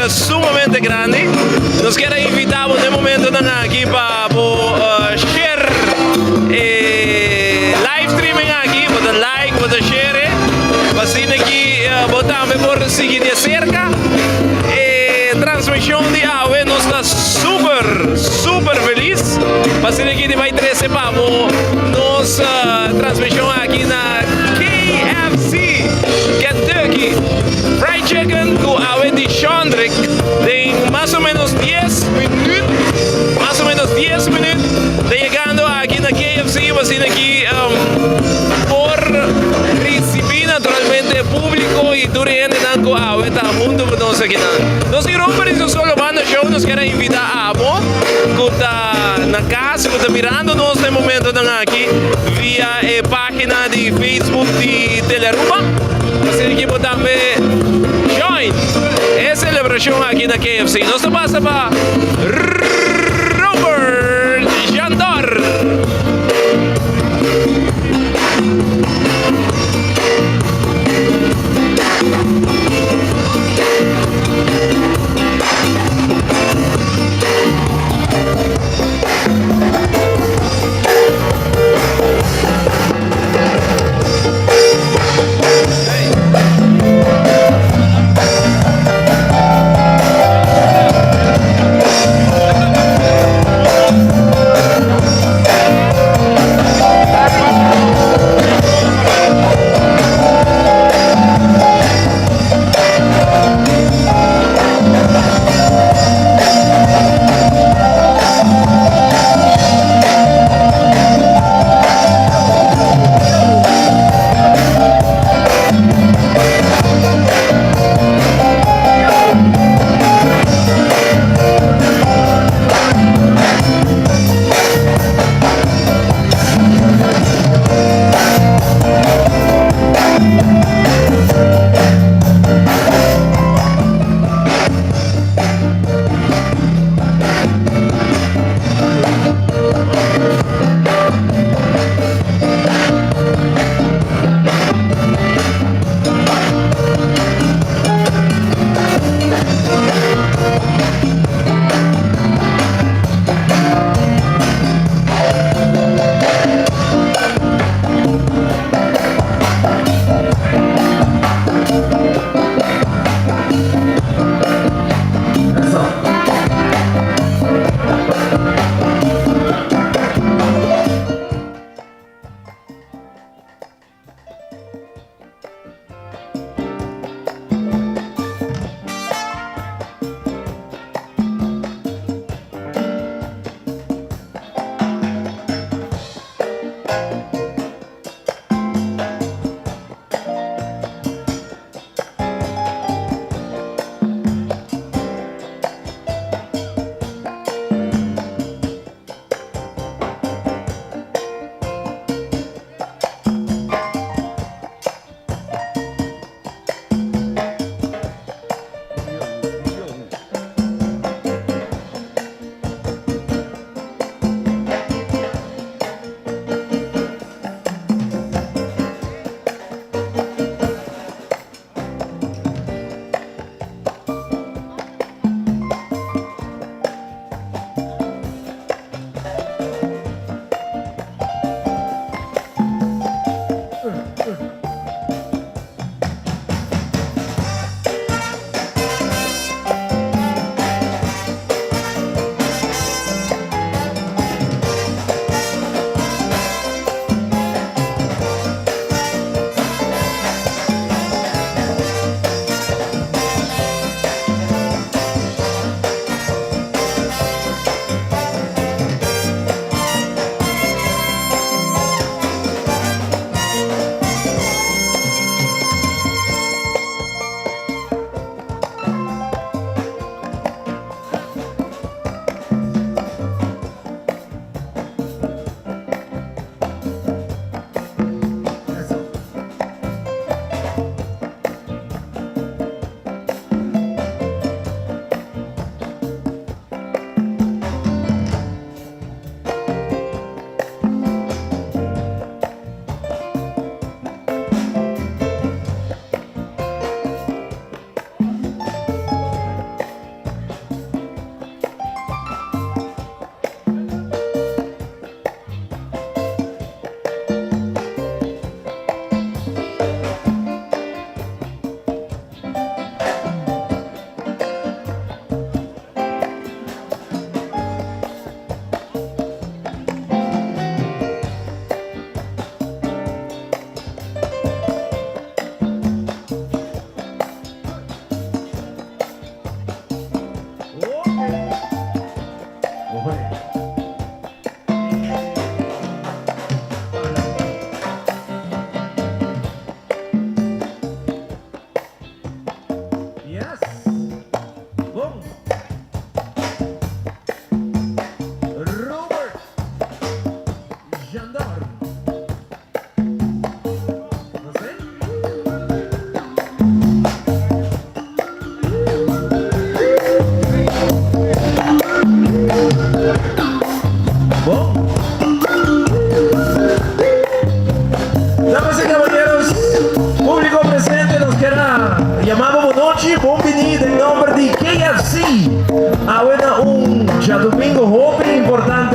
alegria sumamente grandi. Nos kier a invita bo den momentonan aki pa bo share e live streaming aki, bo ta like, bo ta share pa asina ki bo tambe por sigui di acerca e transmision di awe. Nos ta super, super feliz pa asina ki di bai trece pa bo nos transmision aki na KFC Kentucky Fried Chicken cu awe di Shondrick den mas o menos dies minuut, mas o menos dies minuut ta yegando aki na KFC pa asina ki por ricibi naturalmente e publico y tur e hendenan cu awe ta hunto cu nos akinan. Nos tin Romper di su solo banda show, nos kier a invita abo cu ta na cas cu ta mirando nos na e momentonan aki via e pagina di Facebook di Telearuba. Asina ki bo tambe join e celebracion aki na KFC. Nos ta pasa pa Robert Jandor.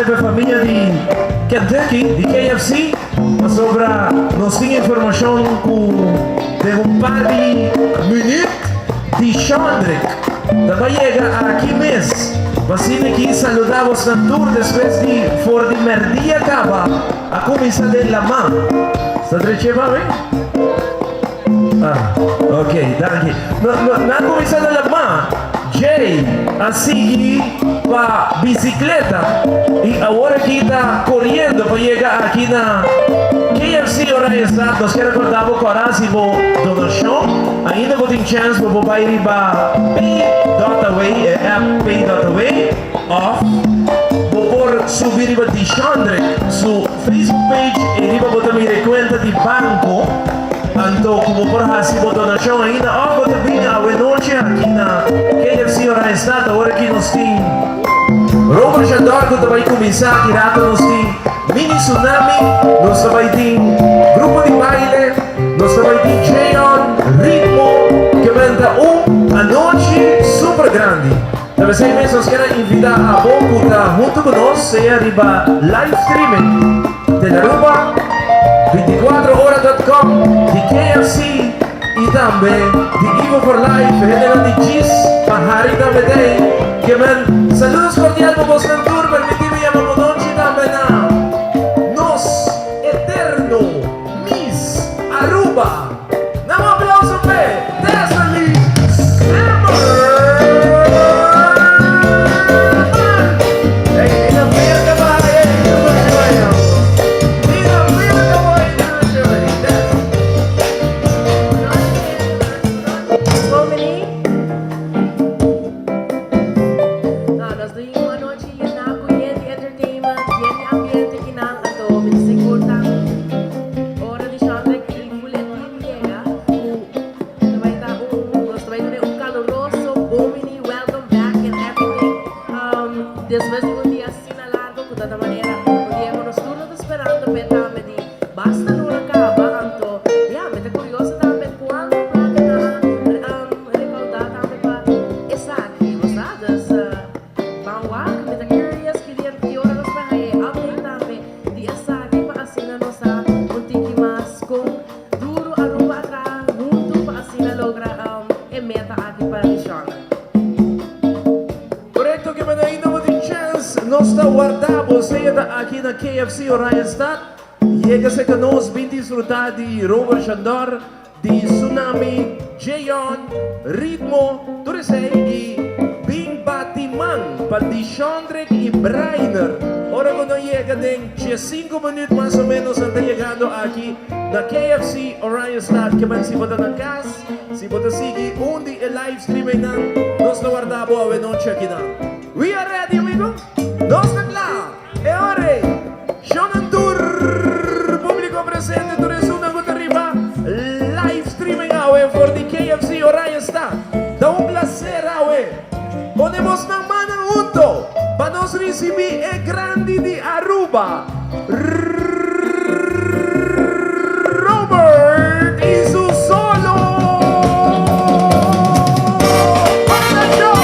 pa e famia di Kentucky, di KFC, pasobra nos tin informashon ku den un par di minüt Dishondrick ta bai yega aki mes. Asina ki saluda bosnan tur despues di for di merdia kaba a kuminsá den laman. Sta drechi pa mi? Ah, ok, danki. No, no, nan kuminsá den laman. Jay a sigui pa bisikleta i awor aki ta koriendo pa yega aki na KFC Oranjestad. Nos kier rekorda bo kòrda hasi bo donashon. Ainda bo tin chèns pa bo bai riba Pay dot Away, e app Pay dot Away, òf bo por subi riba Dishondre su Facebook page i riba bo ta mira e kuenta di banko. Anto ku bo por hasi bo donashon ainda òf bo ta bini awenochi aki na KFC Oranjestad. Awor aki nos tin Robert Jador ku ta bai kuminsá aki rato nos tin Mini Tsunami, nos ta bai tin grupo di baile, nos ta bai tin Jeon, Ritmo, ke benta un anochi super grandi. Ta p'esei mes nos kier a invitá abo ku ta huntu ku nos sea riba live streaming Telaruba, 24 ora dot com, di KFC i tambe di Ivo for Life, hendenan di Djis pa hari tambe t'ei. Ke men saludos cordial pa bosnan tur, permití mi yama bonochi tambe na nos eterno Miss Aruba. Nan un aplauso p'e Thessaly Zimmerman! Ey, di na Merca bai e introduccion. Di na Merca bai e introduccion. Tess. Bon bini. No, nos tin un anochi yená ku yen di entertainment, yen di ambiente kinan, anto mi ta sigur ta ora di Shandrick i full e team yega ku ta bai ta un, nos ta bai tene un kaluroso bon bini, welcome back and everything. Despues di un dia asina largo ku ta ta manera un dia ku nos tur no ta sperando p'e tambe di basta luna kaba, anto ya mi ta kurioso tambe kuantu plaka nan a rekaudá tambe pa esaki, bo sa? Dus ban wak, mi ta curious ki dia ki ora nos ta haña e update tambe di esaki pa asina nos sa un tiki mas kon duro Aruba a traha huntu pa asina logra e meta aki pa Dishonda. Korekto ke men ainda bo tin chèns, nos ta warda bo sea ta aki na KFC Oranjestad. Yega serka nos bin disfruta di Robert Shandor, Di Tsunami, Jeon, Ritmo, tur esei i bin bati man pa Dishondrick i Brainer. Ora ku nan yega den diesinku minüt mas o ménos nan ta yegando aki na KFC Oranjestad. Ke men si bo ta na kas, si bo ta sigui un di e live streamingnan, nos ta warda bo awenochi akinan. We are ready amigo! Nos ta kla! E ora ei, shownan tur publico presente, tur esunnan cu ta riba live streaming awe for di KFC Oranjestad. Ta un placer awe pone bosnan mannan hunto pa nos ricibi e grandi di Aruba, Robert y su solo Banda Show!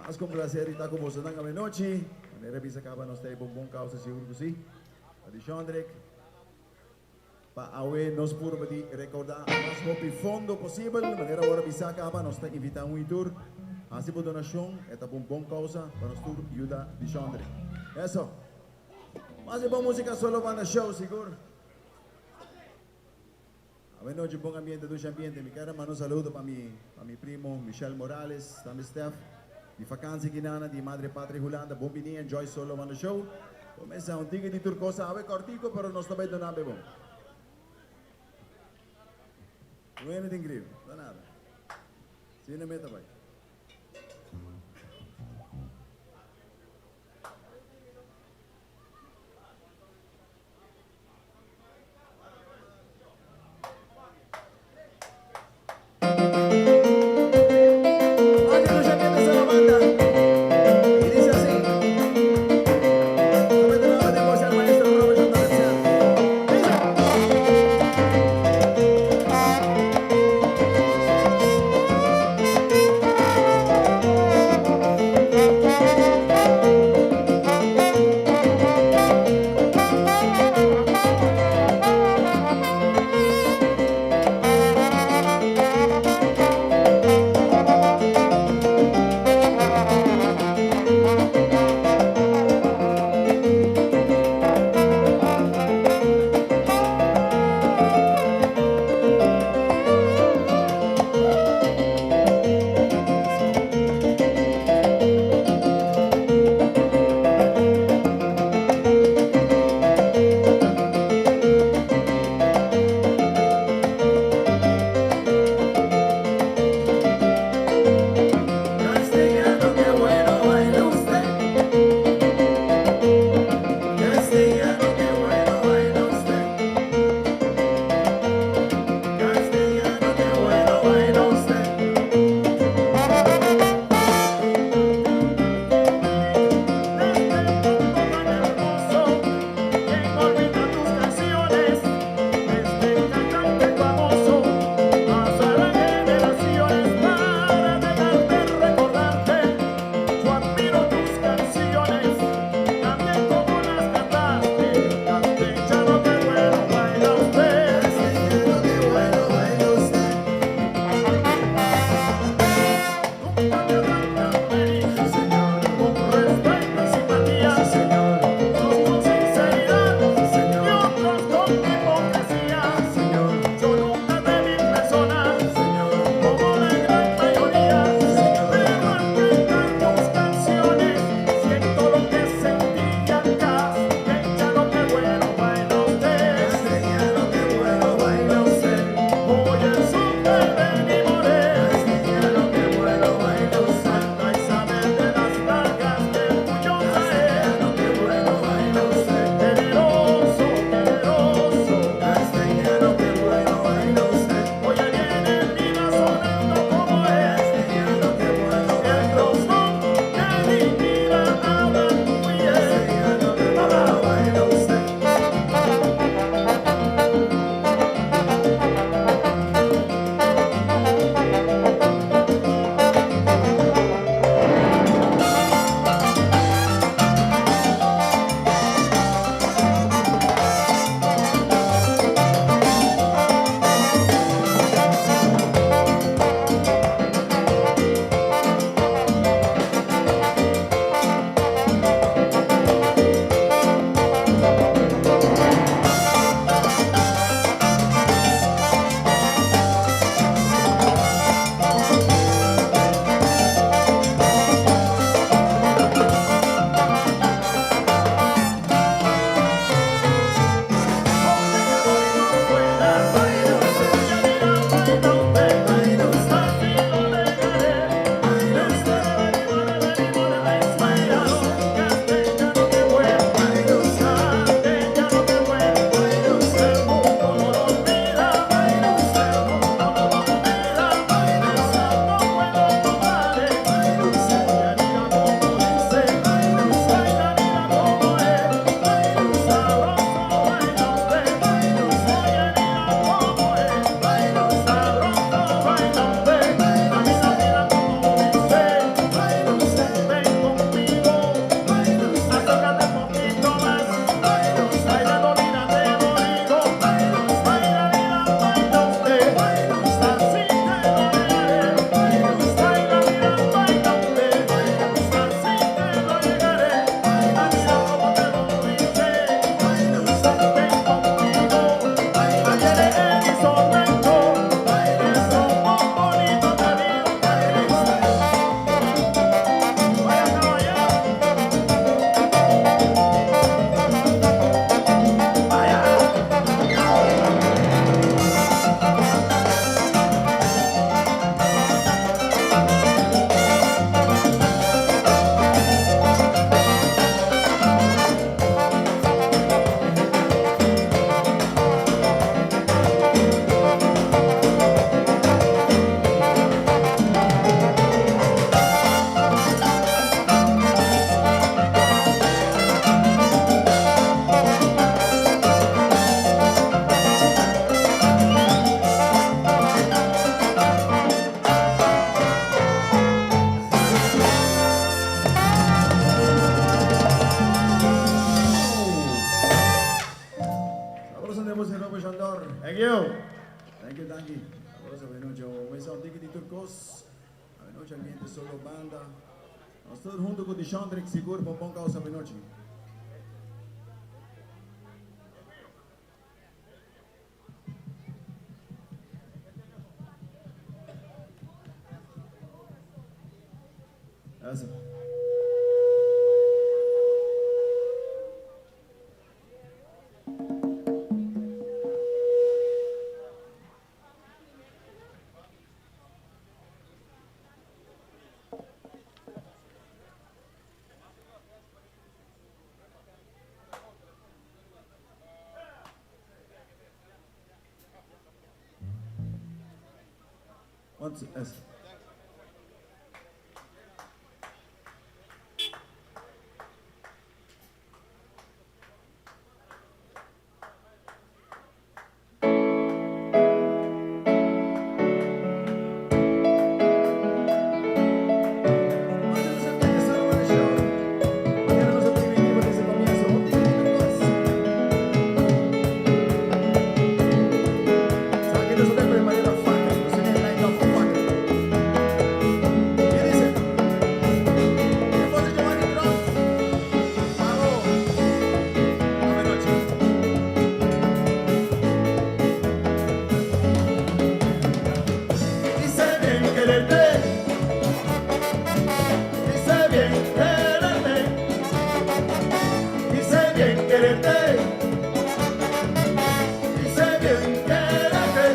Mas ku un plaser di ta ku bosonan awenochi. Manera bisa kaba nos ta e bon bon kousa sigur ku si. Ta di Shondrick. Pa awe nos purba di rekordá mas hopi fondo posibel. Manera awor a bisa kaba nos ta invitá un i tur hasi bo donashon. E ta bon bon kousa pa nos tur yuda di Shondrick. Eso. Mas e bon musika solo banda show sigur. Awe nochi bon ambiente dushi ambiente. Mi ker a manda un saludo pa mi pa mi primo Michel Morales, tambe Stef di vakantie Kinana di Madre Patria Hulanda. Bon bini enjoy solo banda show. Bo mesa un tiki di tur cosa awe kortiko pero nos ta bai duna be bon. No anything grave, no nada. Si na meta bai. Thank you, danki. Awor sa nochi mesa un tiki di tur kos. Anochi ambiente solo banda. Nos tur huntu ku Dishondrick sigur pa un bon kousa anochi. Eso. One, two, eso. Hice bien quererte, hice bien quererte, hice bien quererte, hice bien quererte.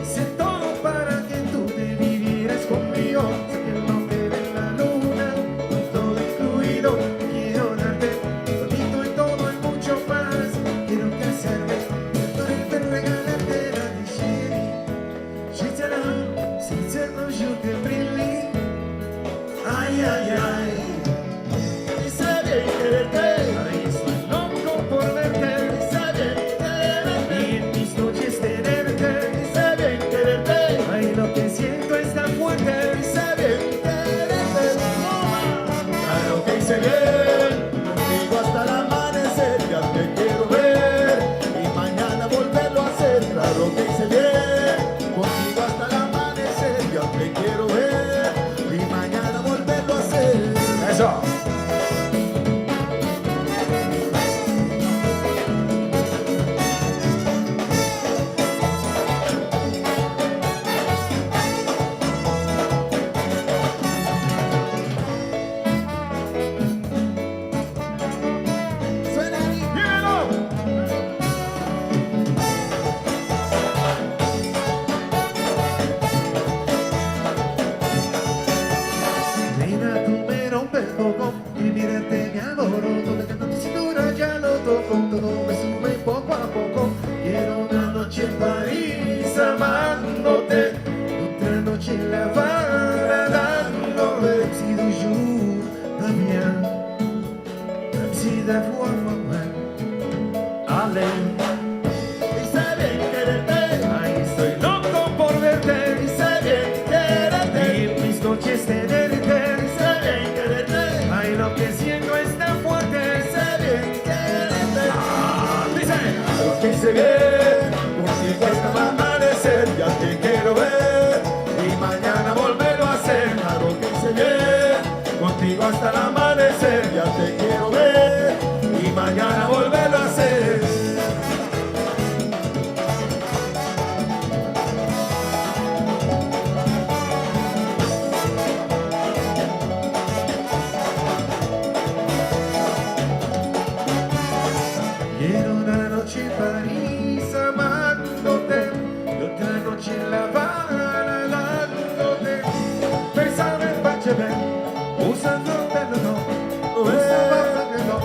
Hice todo para que tú te vivieras conmigo. Sé que no te ve la luna, con todo incluido. Quiero darte todito y todo y mucho más. Quiero casarme, tenerte, regalarte la diceri. Senza un jour de brilli. Ay, ay, ay. Hice bien quererte, Ay, estoy loco por verte. hice bien quererte, Y en mis noches tenerte. hice bien quererte, Ay, lo que siento es tan fuerte. hice bien quererte. Claro que hice bien, contigo hasta el amanecer, ya te quiero ver y mañana volverlo a hacer. Claro que hice bien, contigo hasta el amanecer, ya te quiero ver y mañana volverlo a hacer. Eso. Suena ahí. ¡Dímelo! Nena, tú me rompes el coco y mirarte me alboroto. Tocando tu cintura ya lo toco, todo me sube poco a poco. Quiero una noche en París amándote, otra noche en La Habana dándome. Si du jour va bien, même si d'avoir mal. Allez, Hice bien quererte, ay, estoy loco por verte hice bien quererte, y en mis noches tenerte. hice bien quererte, Ay, lo que siento es tan fuerte. hice bien quererte. Dice. Claro que hice bien, contigo hasta el amanecer, ya te quiero ver y mañana volverlo a hacer. Claro que hice bien, contigo hasta el amanecer, ya te quiero ver y mañana volverlo a hacer. Quiero una noche en París amándote y otra noche en La Habana dándote. Pensame facce usando pelo usando pelo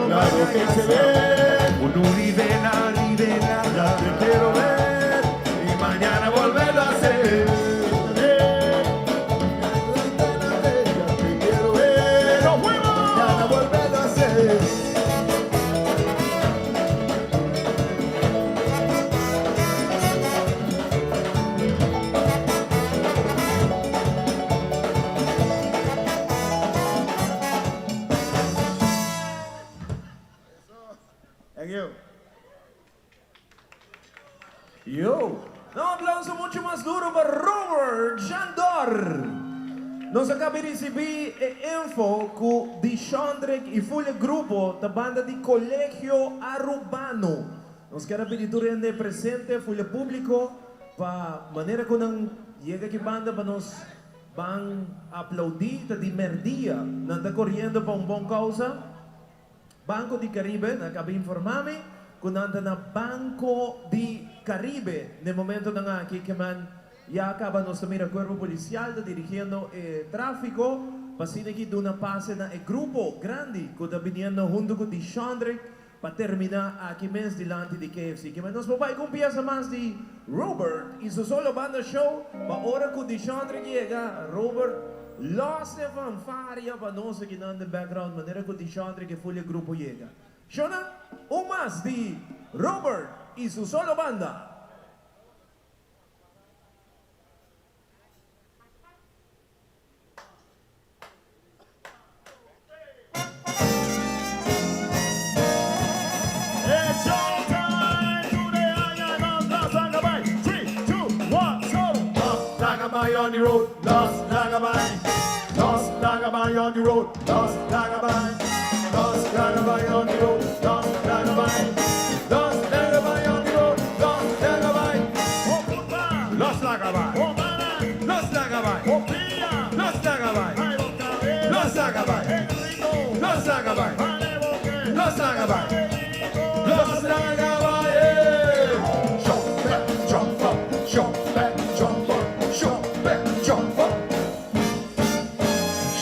Claro que hice bien, Uno rivela, rivela, ya te quiero ver y mañana volverlo a hacer. Ya te quiero ver, ¡Nos fuimos! mañana volverlo a hacer. Yo! Un aplauso mucho mas duro pa Robert Jandor. Nos a caba di ricibi e info cu Dishondrick y full e grupo ta banda di Colegio Arubano. Nos kier a pidi tur hende presente, full e publico, pa manera cu nan yega aki banda pa nos ban aplaudi. Ta di merdia, nan ta coriendo pa un bon causa. Banco di Caribe, nan a caba informa mi cu nan ta na Banco di Caribe n'e momentonan aki ke man ya caba nos ta mira Cuerpo Policial ta dirigiendo e trafico pa asina ki duna pase na e grupo grandi cu ta biniendo hunto cu Dishondrick pa termina aki mes dilanti di KFC. Ke man nos por bay cu un pieza mas di Robert y su solo banda show pa ora cu Dishondrick yega Robert Los e fanfaria pa nos akinan den background manera cu Dishondrick e full e grupo yega. Shona, un mas di Robert y su solo banda. It's showtime! Today I am on Los Lagabay. 3, 2, 1, go! Los Lagabay on the road, Los Lagabay. Los Lagabay on the road, Los Lagabay. Los Lagabay on the road, Los Lagabay. Los Lagabay on the road, Los Lagabay. Los Lagabay. Los Lagabay. Los Lagabay. Los Lagabay. Los Lagabay. Los Lagabay. Los Lagabay. Jump back, jump up, jump back, jump up, jump back, jump up.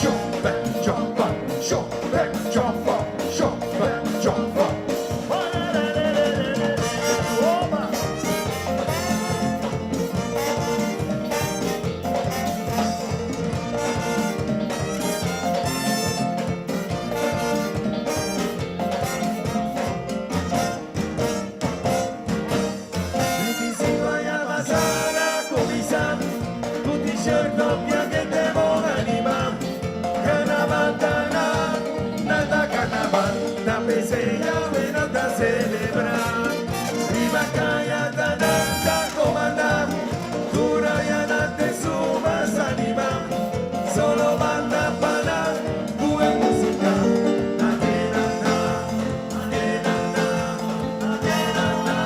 Jump back, jump up, jump back, jump up, jump back, jump up. Opa! 25 aña pasa cuminsa, cu t-shirt no que te anima. Carnaval, tana, nada carnaval, na peseña bueno ta celebra. Viva calla, tana, ta comanda, Turayana te sumas anima. Solo banda para buena música. Adelanta, adelanta, adelanta.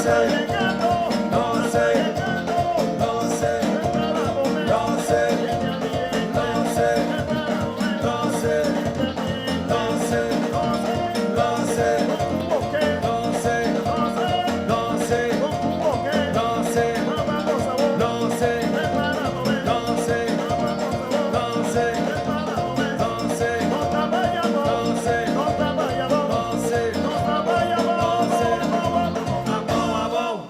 12, 12, 12, 12, 12, 12, 12, 12, 12, 12, 12, 12, 12, 12, 12, 12, 12, 12. Abou, abou.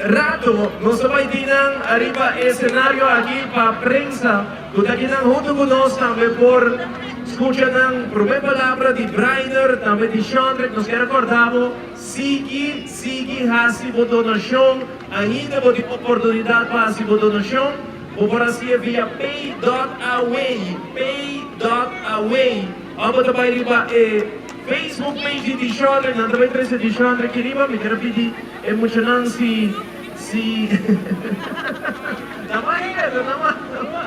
rato nos ta bai tin nan ariba e escenario aki pa prensa cu ta kinan hunto cu nos tambe por scucha nan prome palabra di Brainer tambe di Shondrick. Nos kier a corda bo sigui sigui haci bo donacion ainda bo tin oportunidad pa haci bo donacion bo por haci'e via pay dot away pay dot away of bo ta bai riba e Facebook page di Dishondre, nan ta bai trece Dishondre aki riba, mi kier a pidi e muchanan si si Nama hierdo, nama nama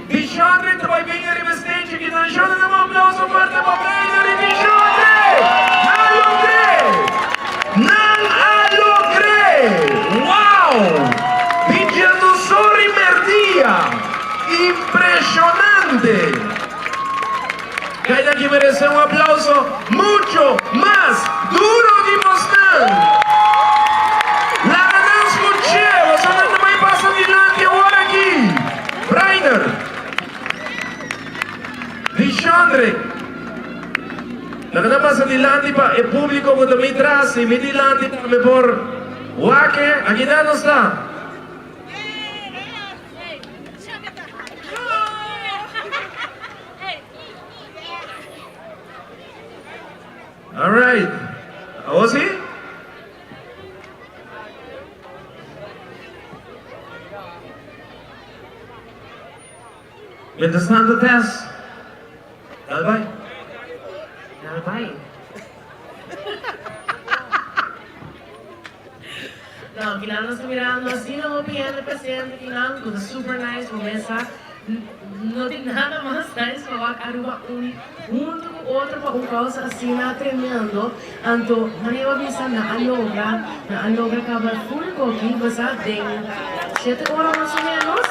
Dishondre ta bai bini riba e stage aki nan shona nan un aplauso fuerte pa Braider y Dishondre! Nan a logr'é! Nan a logr'é! Wow! Di djendosori merdia! Impresionante! Kaya ki merece un aplauso mucho mas duro di bosnan. Laga nan scuché, bosonan ta bay pasa dilanti awor aki. Brainer, Lishandre, laga nan pasa dilanti pa e publico cu ta mi tras y mi dilanti tambe por wak e. Aki nan nos ta. Alright. Awor si? Mientras tanto Tess, dal bai. Dal bai. No, kinan nos ta mirando asina hopi hende presente kinan cu ta super nice bo mesa no tin nada mas nice pa wak Aruba uni hunto cu otro pa un causa asina tremendo anto manera bo bisa nan a logra nan a logra caba full coki bo sa den shete ora mas o menos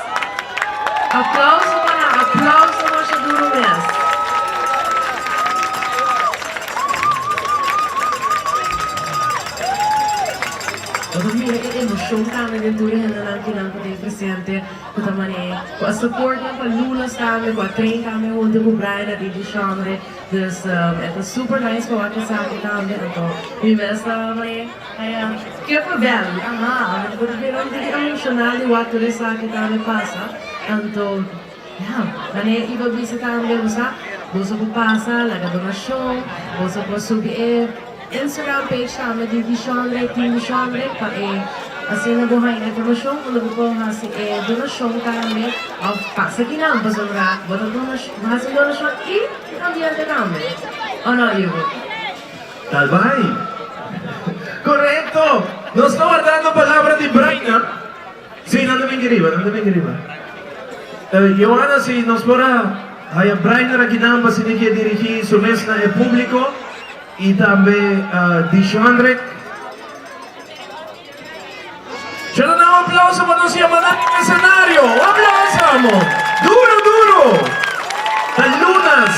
aplauso pa nan aplauso masha duro mes. Bo ta mira e emocion tambe den tur e hendenan kinan cu tin presente cu ta mane cu a support nan pa lunas tambe cu a train tambe hunto cu Brian a DJ Shondre dus e ta super nice pa wak esaki tambe anto mi mes ta mane haya kippenvel aha bo ta bira un tiki emocional di wak tur esaki tambe pasa anto ya mane iba bisa tambe bo sa boso por pasa laga donacion boso por subi e. Instagram page tambe di Dishondre, Team Dishondre, pa e asina bo haña informashon unda bo por hasi e donashon tambe òf pasa kinan pasobra bo ta hasi un donashon i ambiente tambe. O no Ivo? Tal bai. Korekto! Nos ta wardando palabra di Braina. Sí, nan ta bin riba, nan ta bin riba. Johanna, si nos por a haya Brainer akinan pa asina ke dirigí su mes na e públiko i tambe Dishandrick. Yo ta da un aplauso pa nos yamanan den esenario. Un aplauso, amo! Duro, duro! Ta lunas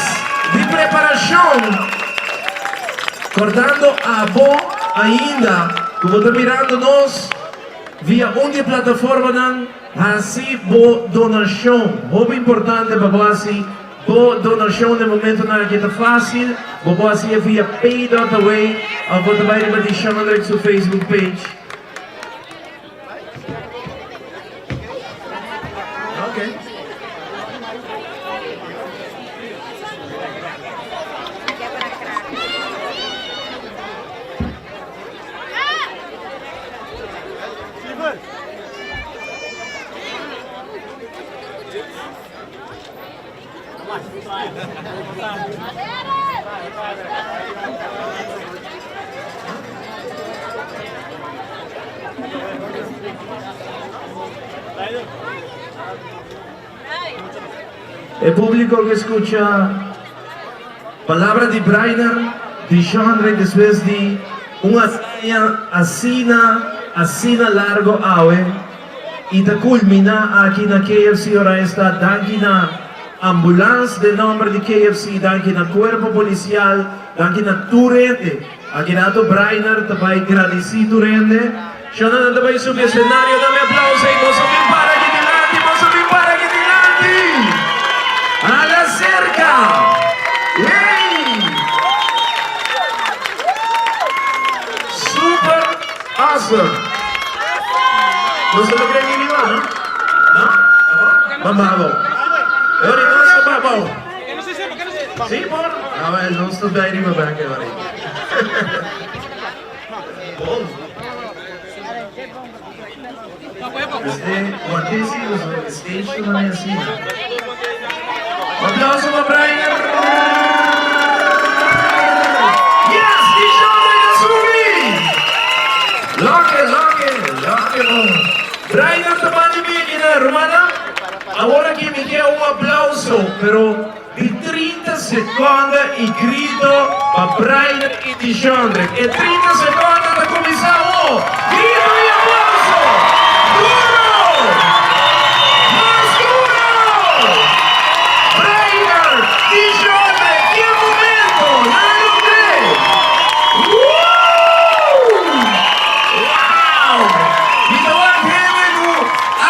di preparashon. Kordando abo ainda ku bo ta mirando nos. Via un di e plataformanan, hasi bo donashon. Hopi importante pa bo hasi bo donashon den momentonan aki. Ta fásil, bo por hasi e via pay dot away òf bo ta bai riba di Shandrick su Facebook page. E públiko ke skucha palabra di Brainer, di Jeandre despues di un hazaña asina, asina largo awe y ta culmina aki na KFC Oranjestad. Danki na ambulans den nomber di KFC, danki na cuerpo policial, danki na tur hende. Aki rato Brainer ta bay gradici tur hende. Shona nan ta bay subi escenario, dame aplauso y boso bin para aki dilanti, boso bin para aki dilanti. Hala cerca. Yay! Super awesome. Nos no ta kere aki riba, no? No? Ban baha abou. E ora nos ta baha abou. Sí, por? Awel, nos ta bai riba bek e ora ei. Bon. Este, wante si, stage ta mane asina. Un aplauso pa Brian. Yes, Dishonda ta subi! Loke, loke, loke bon. Brian ta banda mi aki na Romana. Awor aki mi ke un aplauso, pero di 30 seconde y grito pa Brian y Dishondre. E 30 seconde ta cuminsa awor. Grito y aplauso! Duro! Mas duro! Brian, Dishondre, ke momento! Nan a logr'é! Woo! Wow! Mi ta wak hende ku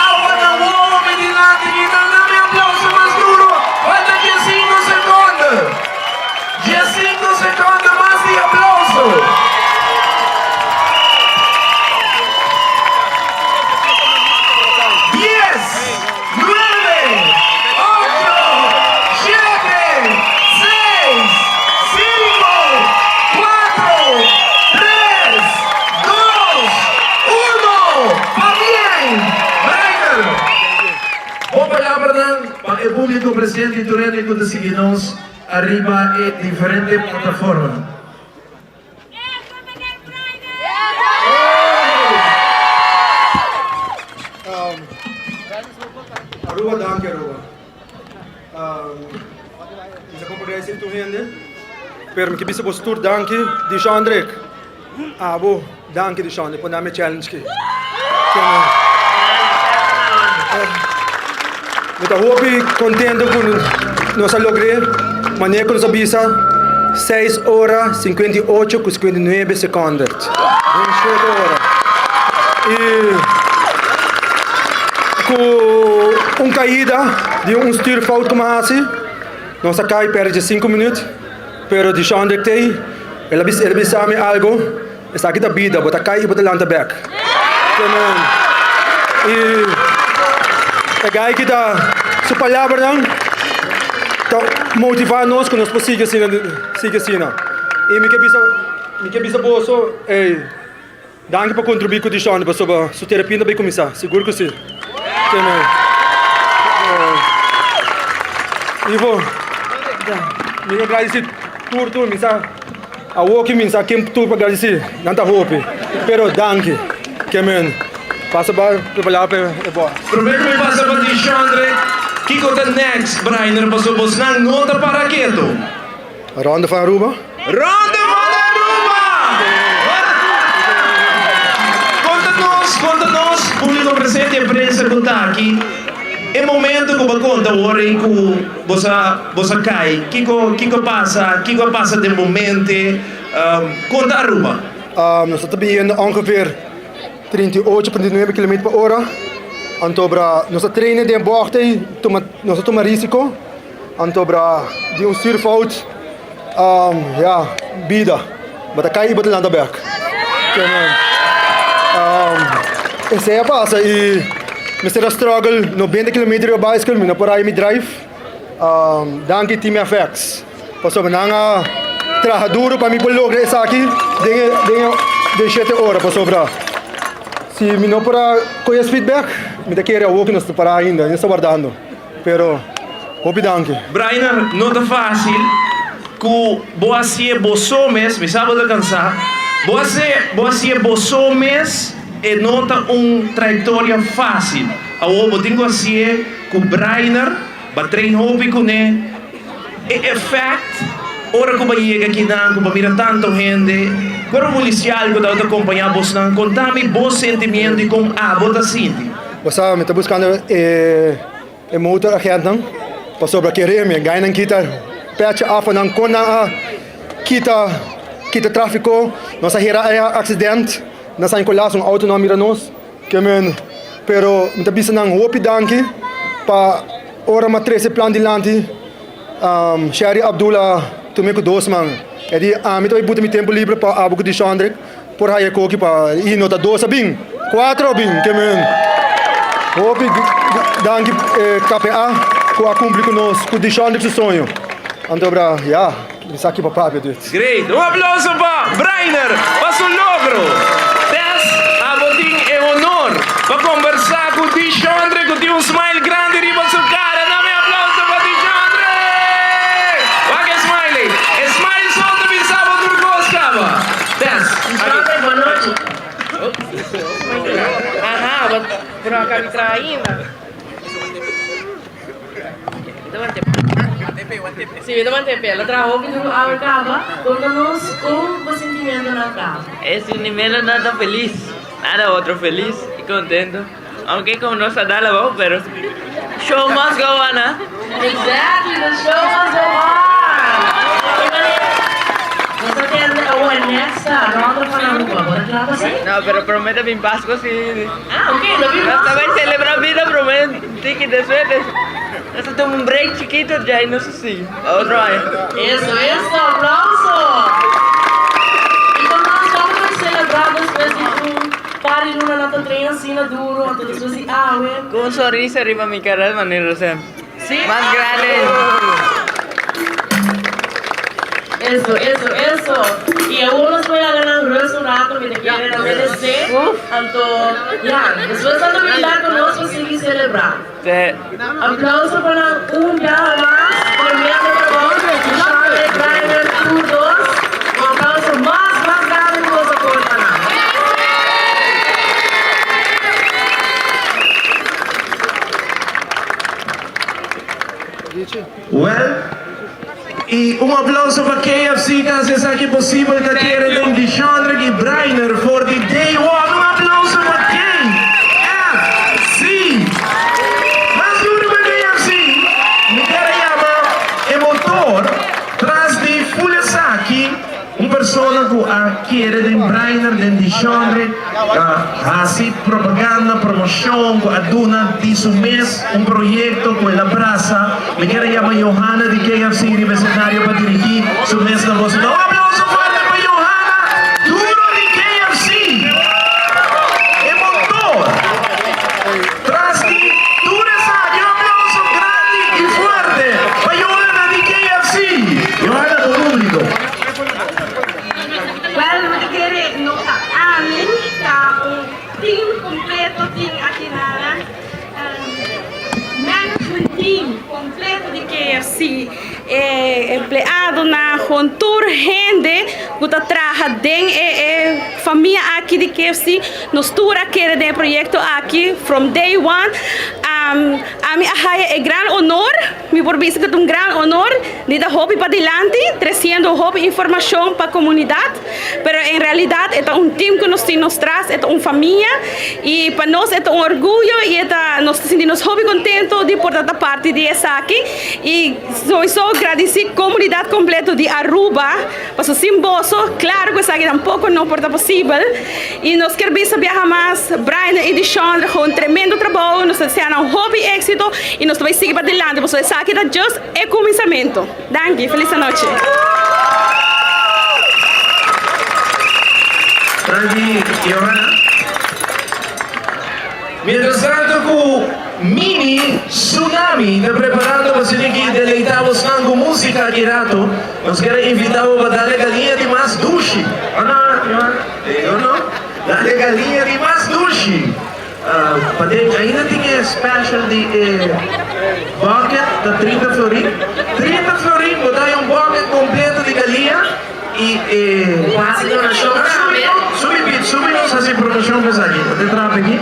awa na wowo mi dilanti mi ta na mi aplauso mas duro. Falta diesinco seconde. Diesinco seconde mas di aplauso. Dies, nuebe, ocho, shete, seis, cinco, cuatro, tres, dos, uno. Pabien, Brian! Bo palabranan pa e publico presente y tur hende cu ta sigui nos ariba e diferente plataformanan. Aruba danki Aruba. Mi sa kon por reci tur hende pero mi ke bisa boso tur danki Dishondrick abo danki Dishondrick por dame challenge ki. Mi ta hopi contento cu nos a logr'é manera cu nos a bisa seis ora 58 cu 59 seconden. Den shete ora. Y cu un caida di un stuurfout cu mi a haci, nos a cay perde 5 minuut, pero Dishondrick t'ey, el a bisa mi algo. Esaki ta bida, bo ta kai i bo ta lanta bek. I e gai ki ta su palabranan ta motivá nos ku nos por sigui asina, sigui asina. I mi ke bisa, mi ke bisa boso, ey, danki pa kontribuí ku Dishonda pasobra su terapia ta bai kuminsá, sigur ku si. Ivo, mi ke gradisí tur tur, mi sa. Awor ki mi sa ken tur pa gradisí, nan ta hopi, pero danki ke men pasa pa prepara pa e bòs. Promé ku mi pasa pa Dishondre, kiko ta next, Brainer, pasobra bosnan no ta para ketu. Ronde van Aruba. Ronde van Aruba! Konta nos, konta nos, públiko presente i prensa ku ta aki, e momento ku bo a konta awor ei ku Bo sa, bo sa kai. Kiko, kiko a pasa? Kiko a pasa den bo mente? Konta Aruba. Nos ta biniendo ongeveer 38, 39 kilometer pa ora. Anto bra nos ta trainen den bocht ei, tuma, nos ta tuma risiko. Anto bra di un stuurfout, ya, bida. Bo ta kai i bo ta lanta bek. Esei a pasa i mester a struggle 90 kilometer riba bicycle, mi no por haña mi drive. Danki Team FX pasobra nan a traha duro pa mi por logra esaki den e den shete ora pasobra si mi no por a kohe e speed bek mi ta kere awor ku nos ta para ainda, nos ta wardando. Pero hopi danki. Brainer, no ta fácil ku bo hasié bo so mes, mi sa bo ta kansá, bo hasié bo hasié bo so mes e no ta un trayektoria fácil. Awor bo tin ku hasié ku Brainer, ba train hopi kuné, e effect ora ku bo yega akinan ku bo mira tantu hende, kuerpo polisial ku tabata kompañá bosnan, konta mi bo sentimiento i kon abo ta sinti. Bo sa mi ta buskando e e motor agentnan pasobra kere mi gainan kita pecha afo nan kon nan a kita kita trafiko nos a hera e accident na San Nicolas un auto no a mira nos ke men pero mi ta bisa nan hopi danki pa ora mi a trese plan dilanti Sherry Abdul a tuma ku dos man e di ami ta bai buta mi tempo libre pa abo ku Dishondrick. Por haya koki pa i no ta dos a bin, cuatro a bin, ke men. Hopi danki KPA ku a kumpli ku nos ku Dishondrick su soño. Anto bra ya, mi sa ki pa papia dude. Great! Un aplauso pa Brainer pa su logro. Tess, abo tin e honor pa kombersá ku Dishondrick ku tin un smile grandi riba su kara. Dame aplauso pa Dishondrick! Wak e smile ei. E smile so ta bisa bo tur kos kaba. Tess, Dishondrick, bon nochi. Aha, bo no a kabi traha ainda. Si, mi ta mantepe. Lo traha hopi duru awe kaba. Konta nos kon bo sintimentonan ta. E sintimentonan ta felis. Nada otro, felis y contento. Aunke como no sa dal abou, pero show must go on, ah. Exactly, the show must go on. Nos ta tende awor next ronda pa Aruba. Bo ta kla pa esei? No, pero prome ta bin Pasco si. Ah, ok, lo bin Nos ta Pasco. bai celebra bida prome tiki despues nos ta tuma un break chikito djai nos ta sigui pa otro aña. Eso, eso, aplauso! Y con nos vamos a celebra despues di un par di luna nan ta train asina duro, anto despues di awe. Cu un sonrisa riba mi cara manera osea Sí? mas grande. Eso, eso, eso. Y awor nos por laga nan rust un rato, mi ta kere nan merece. Anto, ya, despues nan ta bin bek cu nos pa sigui celebra. Sí. Aplauso pa nan un biaha mas. Tremendo trabou. Charlie, Brian, tur dos. Un aplauso mas, mas grandi cu boso por pa nan. Well, y un aplauso pa KFC ta haci esaki posibel ta kere den Dishondrick y Brainer for di day one. Un aplauso pa KFC! Mas duro pa KFC! Mi kier a yama e motor tras di full esaki. Un persona ku a kere den Brainer den Dishondre ta hasi propaganda, promoshon ku a duna di su mes un proyekto ku el a brasa. Mi kier a yama Johanna di KFC riba esenario pa dirigí su mes na boso. Un aplauso fuerte pa Johanna duro di KFC! E motor tras di tur esaki. Un aplauso grandi i fuerte pa Johanna di KFC! Johanna, bo públiko. Wel, mi ta kere no ta ami, ta un team completo tin aki nana. Management team completo di KFC, e empleadonan, gewoon tur hende cu ta traha den e e famia aki di KFC, nos tur a kere den e proyecto aki from day one. Ami a haya e gran honor. Mi por bisa ku ta un gran honor di ta hopi padilanti tresiendo hopi informashon pa komunidat, pero en realidat e ta un tim ku nos tin nos tras, e ta un famia i pa nos e ta un orguyo i e ta nos ta sinti nos hopi kontento di por ta ta parti di esaki i souiso gradisí komunidat kompleto di Aruba pasobra sin boso klaro ku esaki tampoko no por ta posibel i nos kier bisa biaha mas Brian i Dishondra gewoon tremendo trabou nos ta desea nan hopi éksito. Y nos ta bay sigui pa dilanti pasobra esaki ta just e cuminsamento. Danki, feliz anochi. Danki Johanna. Mientras tanto cu Mini Tsunami ta preparando pa sigui deleita bosnan cu musica aki rato, nos kier a invita bo pa dale galiña di mas dushi. Oh no, Johanna? Oh no? Dale galiña di mas dushi. Paden ainda tin e special di e bucket ta 30 florin. 30 florin bo ta hay un bucket completo di galia y e. Bo haci donacion tambe. Subi pit, subi nos haci promocion pa esaki. Bo ta trapa aki.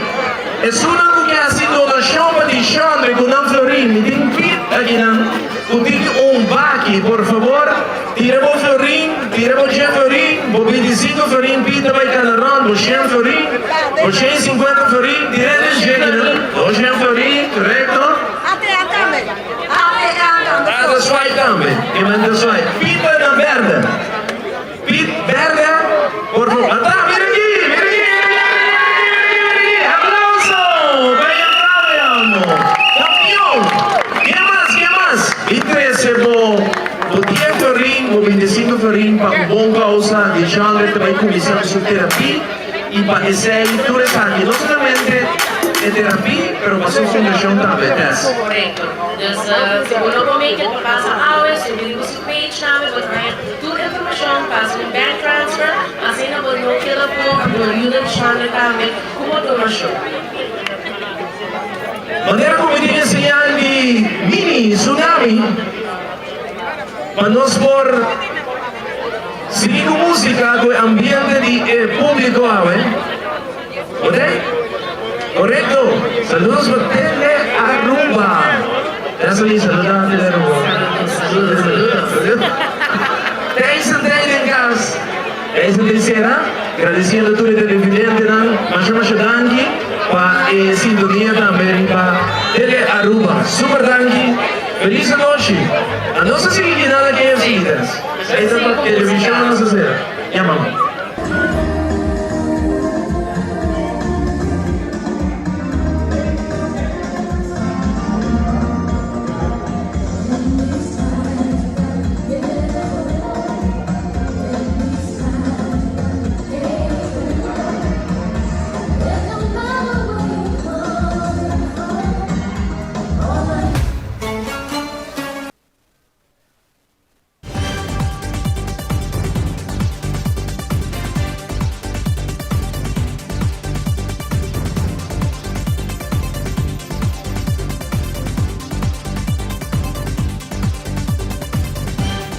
Esunnan cu ke haci donacion pa di Chandre cu nan florin, mi tin pit akinan cu tin un baki, por favor tira bo florin, tira bo dje florin, bo 25 florin pit ta bay cana rond, bo shen florin. 250 florin, direct dje 200 florin, correcto. Ah, ta swipe tambe. E man ta swipe. Pita na berde. Pit berde, por favor. Ata, mira aki, mira aki, mira aki, mira aki, mira aki, mira aki. Aplauso! Vaya bravo, amo. Campeón. Ken mas, ken mas? Mi trece bo bo 10 florin, bo 25 florin pa un bon causa di Jean-Luc ta bay cuminsa cu su terapia. I pa esei tur esaki no solamente. E terapia, pero pa su fundacion tambe, Tess. Correcto. Dus si bo no por make it pasa awe, subi riba su page tambe, bo ta haya tur informacion, pasa un bank transfer, asina bo no keda po, bo yuda Chandra tambe cu bo donacion. Manera cu mi tin e señal di mini tsunami pa nos por sigui cu musica cu e ambiente di e publico awe. Oké? Correcto. Saludos pa Tele Aruba. Leslie, saluda Tele Aruba. Saludos, saludos. Tyson Day den cas. Tyson Day cera, gradiciendo tur e televidentenan. Masha masha danki pa e sintonia tambe riba Tele Aruba. Super danki. Feliz anochi. Anos a sigui nada KFC, Tess. Ey ta pa television nos a cera. Ya, mama.